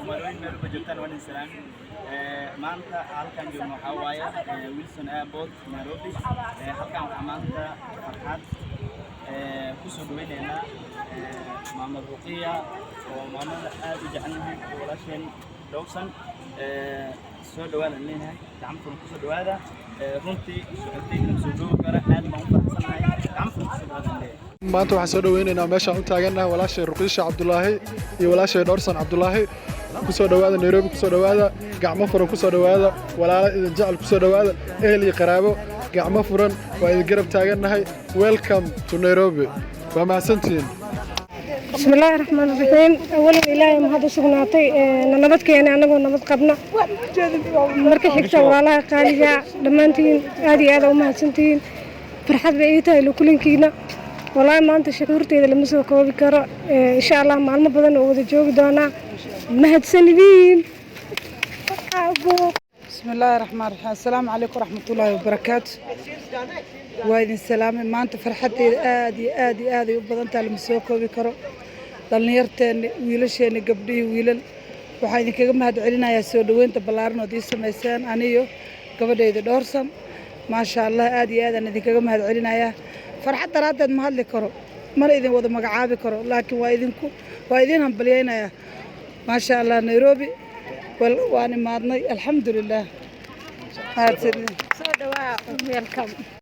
Soomaaliweyn meel walba joogtaan waan idin salaami. Maanta halkaan joogno waxaa waaye Wilson Airport, Nairobi. Halkaan waxaa maanta farxad kusoo dhaweyneynaa Maama Ruqiya oo maamada aad u jecelnahay oo walaasheen Dhowrsan. Soo dhawaadaan leenahay, gacmo furan kusoo dhawaada. Runtii socotay lama soo dhoobi kara, aad baan u faraxsanahay. Gacmo furan kusoo dhawaadaan leeyahay. Maanta waxaan soo dhaweynaynaa, meeshaan u taagannahay, walaashay Ruqiisha Cabdulaahi iyo walaashay Dhowrsan Cabdulaahi. Kusoo dhowaada Nairobi, kusoo dhowaada, gacmo furan kusoo dhowaada. Walaalo idin jecel kusoo dhowaada, ehel iyo qaraabo, gacmo furan waa idin garab taagannahay. Welcome to Nairobi, waa mahadsantihiin. بسم الله الرحمن الرحيم. أولا إلهي mahad u sugnaatay na nabad keenay anagoo nabad qabna. Marka xigta, walaalaha qaaliga dhammaantiin aad iyo aad u mahadsantihiin. Farxad bay ii tahay kulankiina. Walaahi maanta shucuurteyda lama soo koobi karo. Insha Allah maalmo badan oo wada joogi doonaa. Mahadsanidin. بسم الله الرحمن الرحيم. السلام عليكم ورحمة الله وبركاته. Waa idin salaamay. Maanta farxadeyda aad iyo aad iyo aad ay u badan tahay, lama soo koobi karo. Dhallinyarteenni, wiilasheenni, gabdhihii, wiilal, waxaan idinkaga mahad celinayaa soo dhoweynta ballaaran ood ii samayseen aniyo gabadhayda Dhoorsan. Maasha Allah, aad iyo aad aan idinkaga mahad celinayaa. Farxad daraaddeed ma hadli karo, mana idin wada magacaabi karo, laakiin waa idinku waa idin hambalyaynayaa. Maasha Allah, Nairobi waan imaadnay, alxamdulilah. Mahadsanidin. Soo dhawaa, welcome.